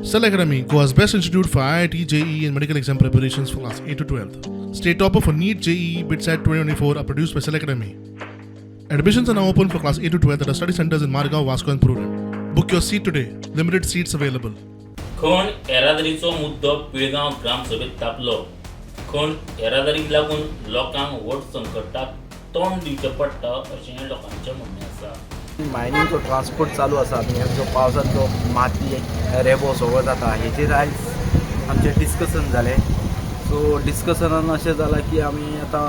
Cell Academy, Goa's best institute for IIT, JEE, and medical exam preparations for class 8 to 12. State topper for NEET, JEE, BITSAT 2024 are produced by Cell Academy. Admissions are now open for class 8 to 12 at our study centers in Margao, Vasco, and Prudent. Book your seat today. Limited seats available. खण येरादारीचो मुद्दो पिळगांव ग्रामसभेत तापलो. खण येरादारीक लागून लोकांक व्हड संकटाक तोंड दिवचें पडटा अशें लोकांचें म्हणणें आसा. मायनिंगचो ट्रान्सपोर्ट चालू आसा आनी जो पावसांत जो माती, रेबो सगळो जाता, हेजेर आयज आमचें डिस्कसन जालें. सो डिस्कसनान अशें जालां की आमी आतां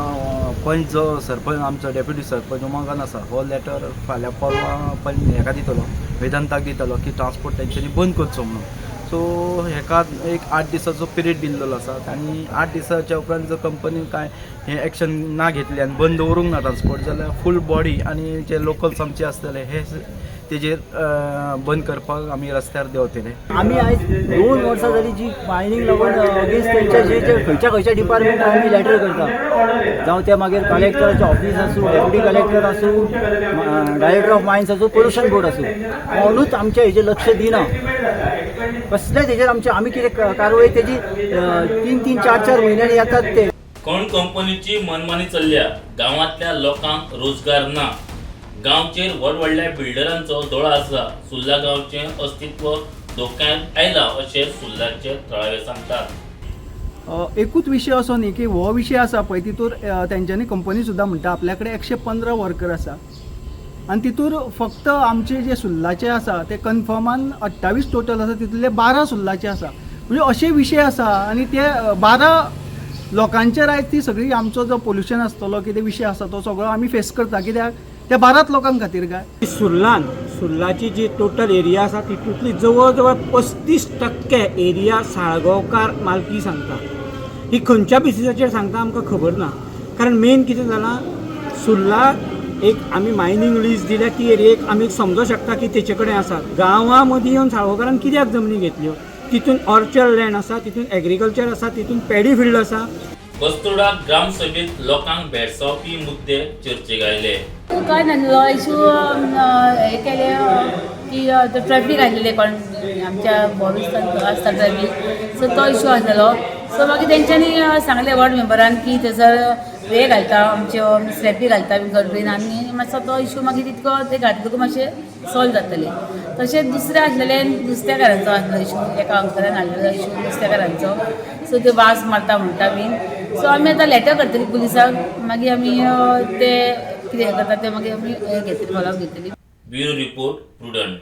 पंच जो सरपंच, आमचो डेप्युटी सरपंच उमंगान आसा, हो लेटर फाल्यां परवां पंच हेका दितलो, वेदांताक दितलो की ट्रान्सपोर्ट तेंच्यांनी बंद करचो म्हणून. सो हेका एक 8 दिसाचो पिरियड दिल्लो आसा आनी 8 दिसाच्या उपरांत जर कंपनीन कांय हें एक्शन ना घेतलें आनी बंद दवरूंक ना ट्रान्सपोर्ट जाल्यार फूल बॉडी आनी जे लोकल्स आमचे आसतले हे तेजेर बंद करपाक आमी रस्त्यार देंवतले. आमी आयज 2 वर्सां जाली जी मायनींग लागून अगेन्स्ट तेंच्या जे जे खंयच्या खंयच्या डिपार्टमेंटाक आमी लेटर करता, जावं ते मागीर कलेक्टराचें ऑफीस आसूं, डेप्युटी कलेक्टर आसूं, डायरेक्टर ऑफ मायन्स आसूं, पोल्युशन बोर्ड आसूं, कोणूच आमच्या हेजेर लक्ष दिना. कसलेच हेजेर आमचे आमी कितें कारवाय तेजी तीन तीन चार चार म्हयन्यांनी येतात ते. खण कंपनीची मनमानी चल्ल्या. गांवांतल्या लोकांक रोजगार ना. गांवचेर व्हड व्हडल्या बिल्डरांचो दोळो आसा. सुर्ला गांवचें अस्तित्व धोक्यांत आयलां अशें सुर्लाचे थळावे सांगतात. एकूच विशय असो न्ही की हो विशय आसा पळय, तितूर तेंच्यांनी कंपनी सुद्दां म्हणटा आपल्या कडेन 115 वर्कर आसा आनी तितूर फक्त आमचे जे सुर्लाचे आसा ते कन्फर्मान 28 टोटल आसा, तितूंतले 12 सुर्लाचे आसा. म्हणजे अशे विशय आसा आनी ते 12 लोकांचेर आयज ती सगळी आमचो जो पोल्युशन आसतलो, कितें विशय आसा तो सगळो आमी फेस करता. कित्याक त्या 12च लोकां खातीर काय? सुर्लान सुर्लाची जी टोटल एरिया आसा, तितूंतली जवळ जवळ 35% एरिया साळगांवकार मालकी सांगता. ही खंयच्या बेसिसाचेर सांगता आमकां खबर ना. कारण मेन कितें जालां, सुर्ला एक आमी मायनींग लीज दिल्या ती एरियेक आमी समजो शकता की तेचे कडेन आसा. गांवां मदीं येवन साळगांवकारान कित्याक जमनी घेतल्यो? तितून ऑर्चर्ड लँड आसा, तितून एग्रीकल्चर आसा, तितून पॅडी फिल्ड आसा. बस्तोडा ग्रामसभेत लोकांक भेडसावपी मुद्दे चर्चेक आयले. काय नासलो इशू. हे केले की ट्रॅफीक आसलेले कोण आमच्या बोविस्तान आसता ट्रॅफीक, सो तो इशू आसलेलो. सो मागीर तेंच्यांनी सांगलें वॉर्ड मेंबरान की थंयसर हे घालता, आमच्यो स्लॅबी घालता बी गटरीन आनी मातसो तो इशू मागीर तितको ते घातले मातशें सॉल्व जातलें. तशेंच दुसरें आसलेलें नुस्तेकारांचो आसलो इशू. एका अंकलान हाडलेलो इशू नुस्तेकारांचो. सो ते वास मारता म्हणटा बीन. सो आमी आतां लेटर करतली पुलिसांक, मागीर आमी ते कितें करता ते मागीर आमी हे घेतली, फॉलोअप घेतली. Bureau report, Prudent.